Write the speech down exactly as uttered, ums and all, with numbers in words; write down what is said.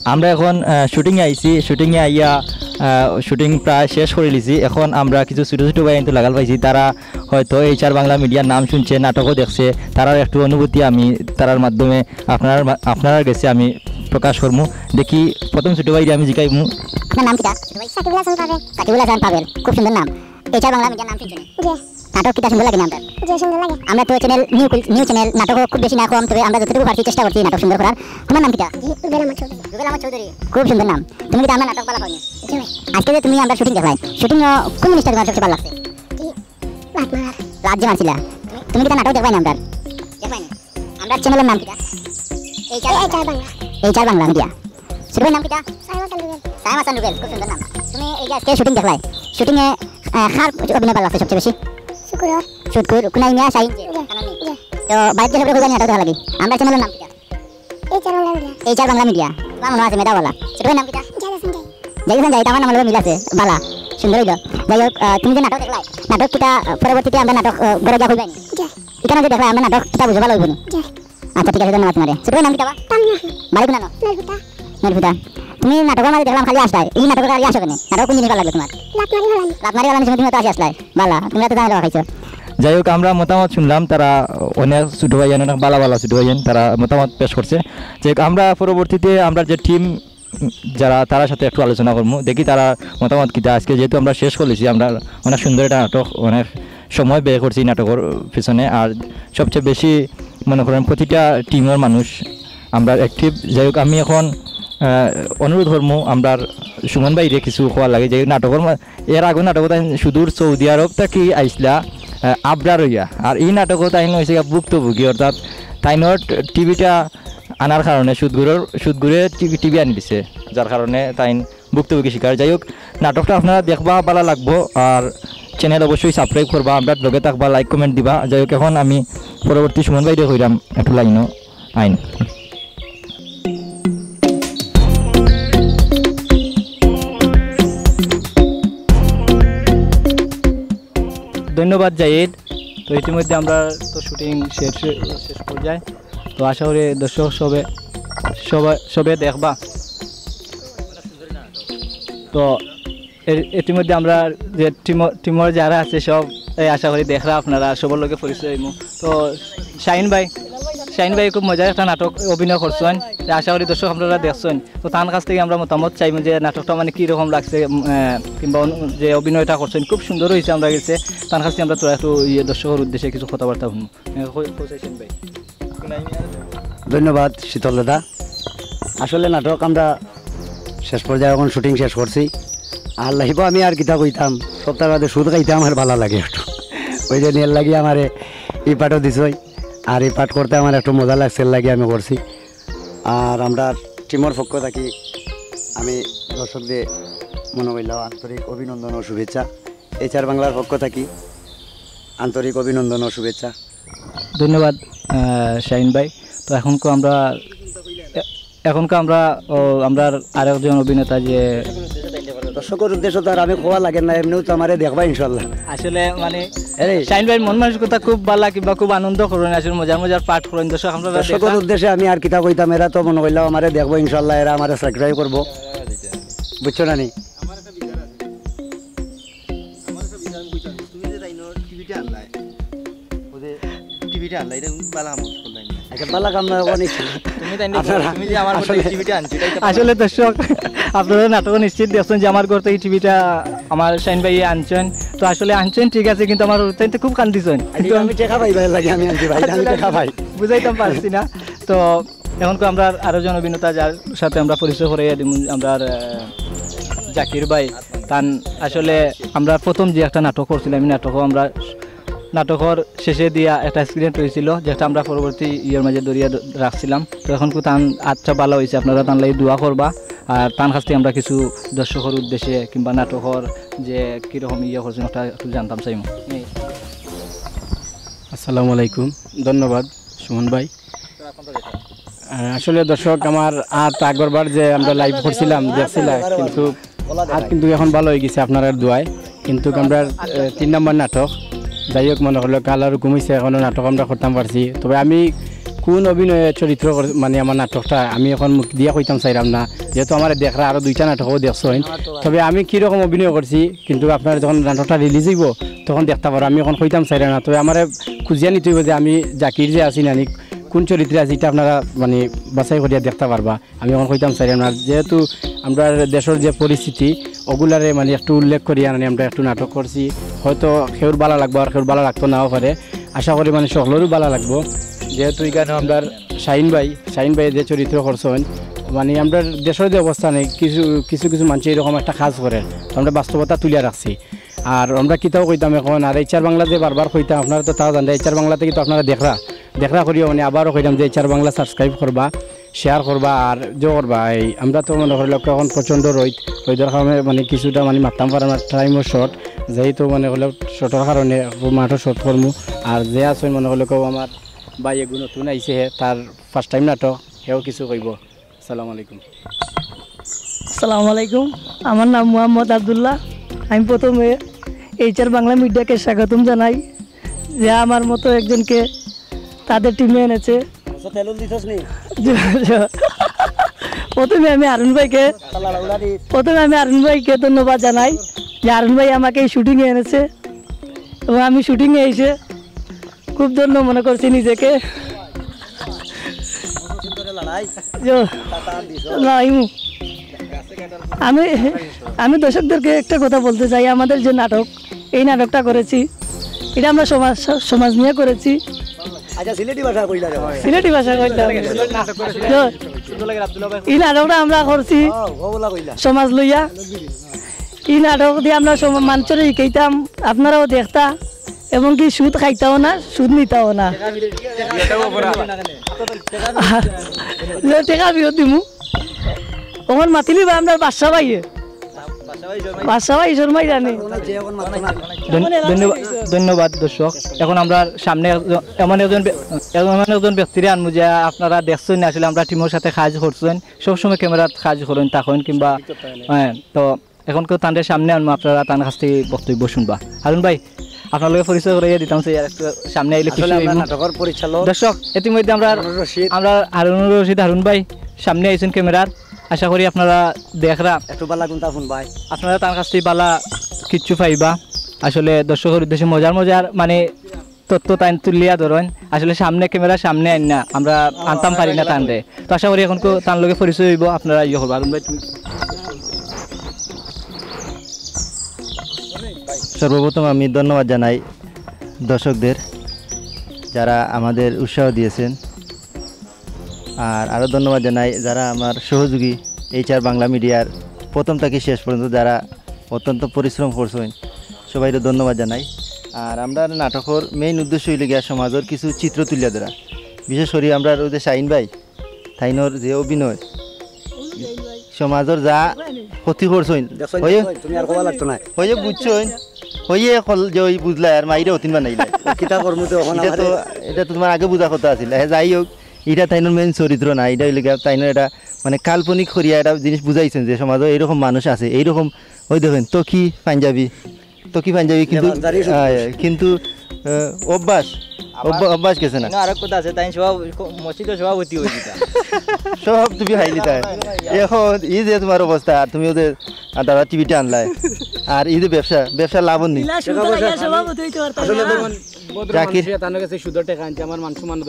আমরা এখন শুটিংয়ে আইছি। শুটিংয়ে আইয়া শুটিং প্রায় শেষ করিলিছি। এখন আমরা কিছু ছোটো ছোটো ভাইয়াইন্তর লাগাল পাইছি, তারা হয়তো এইচআর বাংলা মিডিয়ার নাম শুনছে, নাটকও দেখছে, তারার একটু অনুভূতি আমি তারার মাধ্যমে আপনারার মা- আপনারার গেছে আমি প্রকাশ করমু। দেখি, প্রথম ছোটো ভাইরে আমি জিকাইমু। আপনার নাম কিতা? সাকিবুল হাসান পাভেল। সাকিবুল হাসান পাভেল, খুব সুন্দর নাম। এইচআর বাংলা মিডিয়ার নাম শুনছো নি? জি। নাটক কিতা সুন্দর লাগে নি আমরার? জি, সুন্দর লাগে। আমরা তো চ্যানেল নিউ খুল- নিউ চ্যানেল, নাটকও খুব বেশি না কম, তবে আমরা যতটুকু পারছি চেষ্টা করছি নাটক সুন্দর করার। তোমার নাম কিতা? জি, রুবেল আহমদ চৌধুরী। রুবেল আহমদ চৌধুরী, খুব সুন্দর নাম। তুমি কিতা আমরার নাটক ভালা পাও নি? জি ভাই। আজকে যে তুমি আমরার শুটিং দেখলায়, শুটিংও কোন জিনিসটা তোমার সবচেয়ে ভালা লাগছে? জি, লাত মারা। লাত যে মারছিলা, তুমি কিতা নাটক দেখবায় নি আমরার? দেখবায় নি। আমরার চ্যানেলের নাম কিতা? এইচআর বাংলা। এইচআর বাংলা মিডিয়া। ছোটো ভাইর নাম কিতা? সাইম হাসান রুবেল। সাইম হাসান রুবেল, খুব সুন্দর নাম। তুমি এই যে আজকে শুটিং দেখলায়, শুটিংয়ে কার অভিনয় ভালা লাগছে সবচেয়ে বেশি? শুকুরর। শুকুর, কুনাই মিয়া, শাহিন যে, জি। কানানি। জি। তো বাড়িত গিয়া সবরে কইবা নি নাটক দেখার লাগি। আমরার চ্যানেলের নাম কিতা? এইচআর বাংলা মিডিয়া। এইচআর বাংলা মিডিয়া। তোমার মনো আছে, মেধাওয়ালা। ছোটো ভাইর নাম কিতা? জাহিদ হাসান জাহিদ। জাহিদ হাসান জাহিদ, আমার নাম লগে মিল আছে। ভালা, সুন্দর অইলো। যাই হোক, আহ, তুমি যে নাটক দেখলায়, নাটক কিতা, আহ, পরবর্তীতে আমরা নাটক, আহ, ঘরো গিয়া কইবা নি? জি। ইখানো যে দেখলায়, আমরা নাটক কিতা বুঝো, ভালা অইবো নি? জি। আচ্ছা, ঠিক আছে, ধন্যবাদ তোমারে। ছোটো ভাইর নাম কিতা বা? তামিম আহমেদ। বাড়ি কুনানো? নলফুটা। নলফুটা। তুমি নাটকর মাঝে দেখলাম খালি আসতায়, এই নাটকর খালি আসো কেনে? নাটকর কোন জিনিস ভালা লাগে তোমার? লাত মারি ফালানি। লাত মারি ফালানির সময় তুমি তো আসি আসলায়। ভালা, তুমি তো জানো খাইছো। যাই হোক, আমরা মতামত শুনলাম, তারা অনেক ছোটো ভাইয়াইন, অনেক ভালা ভালা ছোটো ভাইয়াইন, তারা মতামত পেশ করছে। যে আমরা পরবর্তীতে আমরা যে টিম যারা, তারার সাথে একটু আলোচনা করমু, দেখি তারার মতামত কিতা। আজকে যেহেতু আমরা শেষ করিলিছি, আমরা অনেক সুন্দর একটা নাটক, অনেক সময় ব্যয় করছি নাটকর পিছনে। আর সবচেয়ে বেশি মনে করেন প্রতিটা টিমর মানুষ আমরা অ্যাক্টিভ। যাই হোক, আমি এখন, আহ, অনুরোধ করমু আমরার সুমন ভাইরে কিছু কওয়ার লাগি। যে নাটকর মা-, এর আগে নাটকো তাইন সুদূর সৌদি আরব থাকি আইছলা, আহ, আবরার অইয়া। আর ই নাটকো তাইন অইছে গিয়া ভুক্তভোগী, অর্থাৎ তাইনর টিভিটা আনার কারণে সুদগুরর, সুদগুরে টিভি, টিভি আনি দিছে, যার কারণে তাইন ভুক্তভোগী শিকার। যাই হোক, নাটকটা আপনারা দেখবা, ভালা লাগবো। আর চ্যানেল অবশ্যই সাবস্ক্রাইব করবা, আমরার লগে থাকবা, লাইক কমেন্ট দিবা। যাই হোক, এখন আমি পরবর্তী সুমন ভাইরে কইরাম একটু লাইনো আইন। ধন্যবাদ জাহিদ। তো ইতিমধ্যে আমরা তো শুটিং শেষ, শেষ পর্যায়ে। তো আশা করি দর্শক সবে, সবে, সবে দেখবা। তো এর, ইতিমধ্যে আমরা যে টিম, টিমর যারা আছে সব, এই আশা করি দেখরা আপনারা, সবর লগে পরিচয় অইমু। তো শাহিন ভাই, শাহিন ভাই খুব মজার একটা নাটক অভিনয় করছইন, তো আশা করি দর্শক আপনারা দেখছইন। তো তান কাছ থাকি আমরা মতামত চাইমু যে নাটকটা মানে কী রকম লাগছে, উম, আহ, কিংবা অনু-, যে অভিনয়টা করছইন খুব সুন্দর অইছে আমরার গেছে। তান কাছ থাকি আমরা থুড়া একটু ইয়ে দর্শকর উদ্দেশ্যে কিছু কথাবার্তা হুনমু। হ্যাঁ, কই-, কই চাইছেন ভাই? ধন্যবাদ শীতল দাদা। আসলে নাটক আমরা শেষ পর্যায়ে এখন শুটিং শেষ করছি। আর লাইভও আমি আর কিতা কইতাম, সপ্তাহ বাদে সুদ খাইতাম আর ভালা লাগে একটু। ওই যে এর লাগি আমারে ই পার্টও দিছই, আর ই পার্ট করতে আমার একটু মজা লাগছে, এর লাগি আমি করছি। আর আমরা টিমর পক্ষ থাকি আমি দর্শকদের মনে করিলাম আন্তরিক অভিনন্দন ও শুভেচ্ছা। এইচআর বাংলার পক্ষ থাকি আন্তরিক অভিনন্দন ও শুভেচ্ছা। ধন্যবাদ, আহ, শাহিন ভাই। তো এখনকু আমরা, এ-, এখনকু আমরা, ও, আমরার আরেকজন অভিনেতা যে দর্শকর উদ্দেশ্য তো আর আমি কওয়া লাগে না, এমনেউ তো আমারে দেখবা ইনশাআল্লাহ। আসলে মানে আরে। শাহিন ভাইর মন মানসিকতা খুব ভালা, কিংবা খুব আনন্দ করইন, আসলে মজার মজার পার্ট করইন। দর্শক, আমরা দর্শকর উদ্দেশ্যে আমি আর কিতা কইতাম, এরা তো মনে করিলাম আমারে দেখবো ইনশাআল্লাহ, এরা আমারে সাবস্ক্রাইব করবো, বুঝছো না নি? আমার একটা বিষয় আমি কইতাম, তুমি যে তাইনর টিভিটা আনলায়, ও যে টিভিটা আনলায়, এটা তুমি ভালা কাম করলায় না। একটা ভালা কাম না, অনেক তুমি তাইন, আপনারা তুমি যে আমার ঘর থাকি আসলে টিভিটা আনছো, এটা একটা ভালা আসলে দর্শক, আপনারা নাটক নিশ্চিত দেখছইন যে আমার ঘর থাকি টিভিটা আমার শাহিন ভাইয়ে আনছইন। তো আসলে আনছইন ঠিক আছে, কিন্তু আমার তাইন তো খুব কান্দিছইন। আরে, আমি টেকা পাই ভাই, লাগে আমি আনছি ভাই, আমি টেকা পাই। বুঝাইতাম পারছি না। তো এখনকু আমরা আরো জন অভিনেতা যার সাথে আমরা পরিচয় করাইয়া দিমু, আমরার, আহ, জাকির ভাই। তান আসলে আমরা প্রথম যে একটা নাটক করছিলাম, এই নাটকও আমরা, নাটকর শেষে দিয়া একটা অ্যাক্সিডেন্ট অইছিল, যেটা আমরা পরবর্তী ইয়ের মাঝে ধরিয়া দ-, রাখছিলাম। তো এখনকু তান আচ্ছা ভালা অইছে, আপনারা তান লাগি দোয়া করবা। আর তান কাছ থাকি আমরা কিছু দর্শকর উদ্দেশ্যে কিংবা নাটকর যে কিরকম ইয়ে করছেন, ওটা একটু জানতাম চাইমু। আসসালামু আলাইকুম, ধন্যবাদ সুমন ভাই। আহ, আসলে দর্শক, আমার আত আগরবার যে আমরা লাইভ করছিলাম, দেখছিলা, কিন্তু আত কিন্তু এখন ভালা অইগেছে আপনারার দোয়ায়। কিন্তু আমরা, আহ, তিন নম্বর নাটক, যাই হোক, মনে করলো কালার হুকুম অইছে, এখনো নাটক আমরা করতাম পারছি। তবে আমি কোন অভিনয়ে চরিত্র কর-, মানে আমার নাটকটা আমি এখন মুখ দিয়া কইতাম চাইরাম না, যেহেতু আমারে দেখরা আরো দুইটা নাটকও দেখছইন। তবে আমি কিরকম অভিনয় করছি, কিন্তু আপনারা যখন নাটকটা রিলিজ হইব তখন দেখতা পারবা। আমি এখন কইতাম চাইরাম না, তবে আমারে খুঁজিয়া নিতে হইব যে আমি জাকির যে আছি নানি, কোন চরিত্রে আছি, এটা আপনারা মানে বাছাই করিয়া দেখতা পারবা। আমি এখন কইতাম চাইরাম না, আর যেহেতু আমরা দেশর যে পরিস্থিতি, ওগুলারে মানে একটু উল্লেখ করিয়া মানে আমরা একটু নাটক করছি। হয়তো কেউর বালা লাগবো, আর কেউর বালা লাগতো নাও পারে। আশা করি মানে সকলেরও বালা লাগবো। যেহেতু এখানে আমরা শাহিন ভাই, শাহিন ভাই যে চরিত্র করছইন, মানে আমরা দেশর যে অবস্থা নেই, কিছু কিছু কিছু মানুষ এরকম একটা কাজ করে, তো আমরা বাস্তবতা তুলিয়া রাখছি। আর আমরা কিতাও কইতাম এখন, আর এইচআর বাংলা যে বারবার কইতাম, আপনারা তো তাও জানরা, এইচআর বাংলা থাকি তো আপনারা দেখরা, দেখরা করিও, মানে আবারও কইতাম যে এইচআর বাংলা সাবস্ক্রাইব করবা, শেয়ার করবা, আর যে করবা। এই আমরা তো মনে করলে এখন প্রচণ্ড রইদ, রইদর কারণে মানে কিছুটা মানে মাততাম পারাম না, টাইমও শর্ট, যেহেতু মনে করলে শর্টর কারণে মাঠও শর্ট করমু। আর যে আছইন মনে করলে কেউ আমার ভাই এগু নতুন আইছে, হে তার ফার্স্ট টাইম নাটক, হেও কিছু কইব। আসসালামু আলাইকুম। আসসালামু আলাইকুম, আমার নাম মোহাম্মদ আব্দুল্লাহ। আমি প্রথমে এইচআর বাংলা মিডিয়াকে স্বাগতম জানাই, যে আমার মতো একজনকে তাদের টিমে এনেছে। আচ্ছা, তেল দিছস নি? জি, জি। প্রথমে আমি হারুন ভাইকে, প্রথমে আমি হারুন ভাইকে ধন্যবাদ জানাই যে হারুন ভাই আমাকে এই শুটিংয়ে এনেছে এবং আমি শুটিংয়ে এসে খুব ধন্য মনে করছি নিজেকে। জি, না, ইমু। আমি, আমি দর্শকদেরকে একটা কথা বলতে চাই, আমাদের যে নাটক, এই নাটকটা করেছি, এটা আমরা সমাজ, সমাজ নিয়ে করেছি। আচ্ছা, সিলেটি ভাষা কইলা রে ভাই। সিলেটি ভাষা কইলাম। তো, এই নাটকটা আমরা করছি সমাজ লইয়া। এই নাটক দিয়া আমরা সম-, মানষরে শিখাইতাম, আপনারাও দেখতা, এবং কি সুদ খাইতাও না, সুদ নিতাও না। টেকা ফেরত দিমু। অখন মাতিলি বা আমরার বাদশা ভাইয়ে। বাদশা ভাই শর্মাই জানি। ধন্য-, ধন্যবাদ, ধন্যবাদ দর্শক। এখন আমরা সামনে একজন, এমন একজন ব্য-, এমন একজন ব্যক্তিরে আনমু যে আপনারা দেখছইন না, আসলে আমরা টিমর সাথে কাজ করছইন, সবসময় ক্যামেরাত কাজ করইন, থাকইন কিংবা, হ্যাঁ, তো এখন কেউ তানরে সামনে আনমু, আপনারা তান কাছ থাকি বক্তব্য শুনবা। হারুন ভাই, আপনার লগে পরিচয় করাইয়া দিতাম, সেই আর একটু সামনে আইলে খুশি আসলে আমরা হইমু। নাটকর পরিচালক দর্শক, ইতিমধ্যে আমরা, হারুনুর রশিদ। আমরা হারুনুর রশিদ হারুন ভাই সামনে আইছইন ক্যামেরার। আশা করি আপনারা দেখরা একটু বালা গুনতা ফোন ভাই। আপনারা তার কাছ থাকি বালা কিচ্ছু পাইবা। আসলে দর্শকর উদ্দেশ্যে মজার মজার মানে তথ্য তাইন তুলিয়া ধরইন। আসলে সামনে ক্যামেরার সামনে আইন না, আমরা আনতাম পারি না তানরে। তো আশা করি এখন কো-, তান লগে পরিচয় হইব, আপনারা ইয়ে করবা। হারুন ভাই, তুমি সর্বপ্রথম আমি ধন্যবাদ জানাই দর্শকদের, যারা আমাদের উৎসাহ দিয়েছেন। আর আরও ধন্যবাদ জানাই যারা আমার সহযোগী এইচআর বাংলা মিডিয়ার প্রথম থাকি শেষ পর্যন্ত যারা অত্যন্ত পরিশ্রম করছেন, সবাইরে ধন্যবাদ জানাই। আর আমরার নাটকর মেইন উদ্দেশ্য হইল গিয়া সমাজর কিছু চিত্র তুলিয়া ধরা, বিশেষ করি আমরার ওই যে শাহিন ভাই, তাইনর যে অভিনয়, সমাজর যা ক্ষতি করছইন, দেখছইন, হয়ে দেখছইন, তুমি আর কওয়া লাগতো না। হয়ে বুঝছইন, হয়ে কল যে ওই বুঝলা আর মাইরে অতিন বানাইলা। কিতা করমু তো এখন এটা তো, আমারে এটা তো তোমার আগে বুঝা কথা আছিল। হ্যাঁ, যাই হোক, এটা তাইনর মেইন চরিত্র না, এটা হইলে গিয়া তাইনর এটা মানে কাল্পনিক করিয়া এটা জিনিস বুঝাইছেন যে সমাজে এইরকম মানুষ আছে, এইরকম ওই দেখেন তো কি পাঞ্জাবি, তো কি পাঞ্জাবি কিন্তু, লেবাসদারি শুধু। আহ, কিন্তু, আহ, অভ্যাস, আবার অভ্যা-, অভ্যাস গেছে না। না, আরেক কথা আছে, তাই সভাপতি, মসজিদর সভাপতি হয়ে দিতা। সব তুমি হাইলি তাই। এখন এই যে তোমার অবস্থা, আর তুমি ওদের, আর দাদা টিভিটা আনলাই, আর এই যে ব্যবসা, ব্যবসা লাভ নেই। ইলা সুন্দর আইয়া সভাপতি হইতে পারতাম আসলে না। যেমন ভদ্র জাকির। মানুষ, তার কাছে সুদের টাকা আনছে, আমার মান সম্মান